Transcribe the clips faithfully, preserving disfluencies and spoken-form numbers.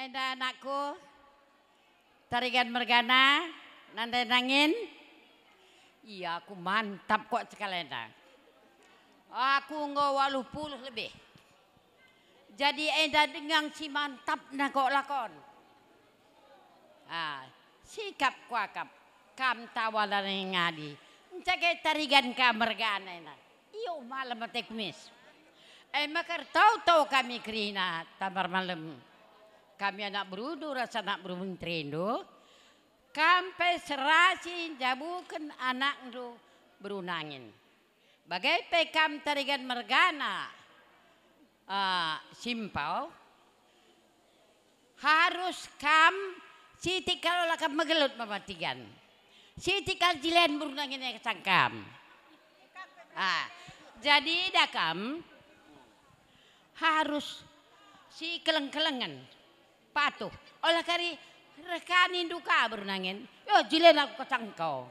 Enda anakku, Tarigan mergana, nandai nangin. Iya, aku mantap kok sekalenda. Aku enggo waluh puluh lebih. Jadi enda dengang si mantap na kok lakon. Ah, sikap kuakap, kam tawa lanai ngadi. Encage Tarigan ka mergana enda. Iyo, malem ate kumis. E maka ertau-tau kami kerina tambar malem. Kami anak berundu ras anak beru menterindu, kam pe serasi njabuken anakndu beru nangin. Bage pe kam Tarigan mergana, ah, simpau, harus kam sitik kal ola kam megelut mamatigan. Sitik kal jilen beru nangin e kesang kam. Ah, jadi ida kam harus si keleng-kelengen, patuh. Ola kari reh ka nindu ka beru nangin, yo, jilen aku kesang engkau.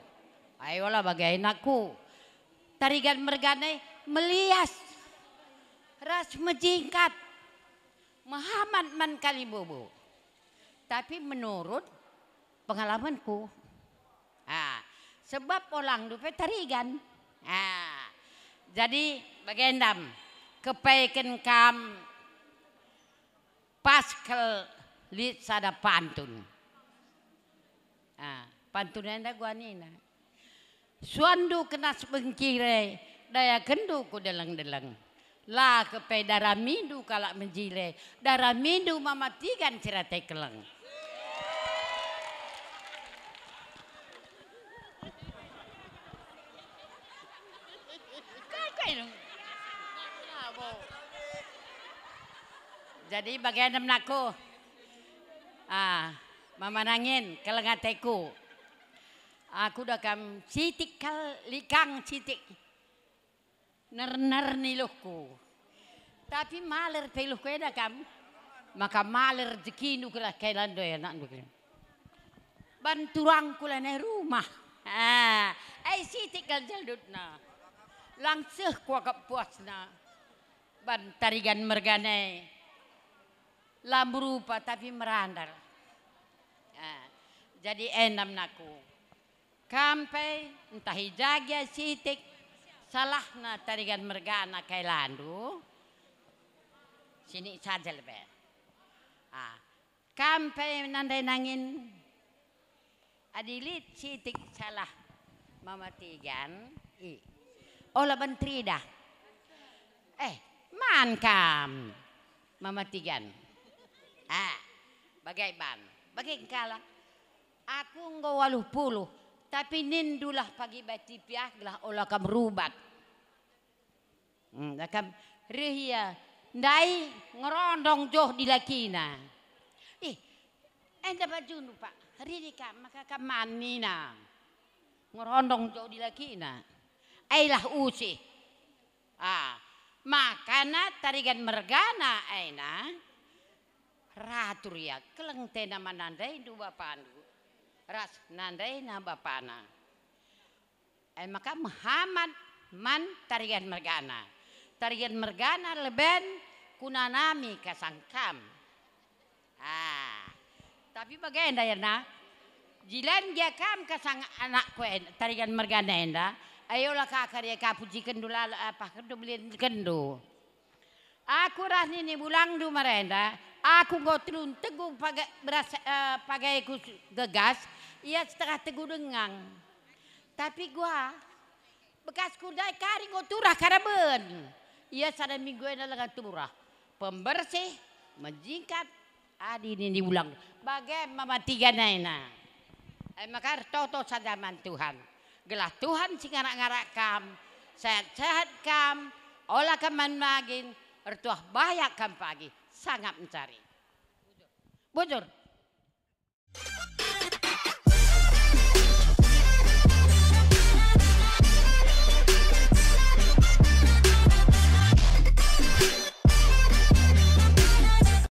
Ai ola bage anakku. Tarigan mergana e melias ras mejingkat, mehamat man kalimbubu. Tapi menurut pengalamanku. Ah, sebab olangndu pe Tarigan. Ah, jadi bagendam, kepeken kam pas kal lit sada pantun. Ah, pantun enda guanina. Suanndu kenas bengkire, dayakenndu ku deleng-deleng. La kepe daramindu kalak menjire, daramindu mamatigan si rate keleng. Jadi bagendam anakku. Ah, mama nangin, keleng ateku. Aku da kam sitik kal likang sitik. Nerner niluhku. Tapi maler pe iluhku eda kam. Maka maler rejekindu gelah kai lando anakndu. Ban turangku lanai rumah. Ah, ai sitik kal jaldutna. Langseh kuakap puasna. Ban Tarigan mergana e. La merupa tapi merandal. Ah, jadi endam naku. Kam pe ntah i ja gia sitik salahna Tarigan mergana kai landu, sinik saja lebe. Ah, kam pe nandai nangin adi lit sitik salah mamatigan, i. Ola ban teridah. Eh, man kam mamatigan. Ah, bagai ban. Bagai engkala. Aku enggo waluh puluh, tapi nindulah pagi bati piah gelah ola kam rubat. Hmm, da kam reh ia ndai ngerondong joh dilakina. Ih, enda bajundu, Pak. Ridi kam, maka kam man nina. Ngerondong joh dilakina. Ailah usih. Ah, makana Tarigan mergana aina ratur ia keleng tena man nandaindu bapandu ras nandaina bapana. E maka mehamat man Tarigan mergana. Tarigan mergana leben kunanami kasang kam. Ah, tapi bagenda ya, nah. Jilan gia kam kasang anakku en-, Tarigan mergana enda, ayolah ka kari ka pujikenndu lalo, apa kenndu belindu. Aku ras nini bulangndu marenda, aku enggo telun tegu paga-, beras, eh, pagaiku gegas, ia setengah tegu dengang. Tapi gua, bekasku ndai kari enggo turah karaben. Ia sada minggu enda lenga turah. Pembersih, menjingkat, adi nini bulang. Bage mama tiga naina. E maka ertoto saja man Tuhan. Gelah Tuhan si ngarak-ngarak kam, sehat-sehat kam, ola kam man magin, ertuah bayak kam pagi, sangap mencari. Bujur.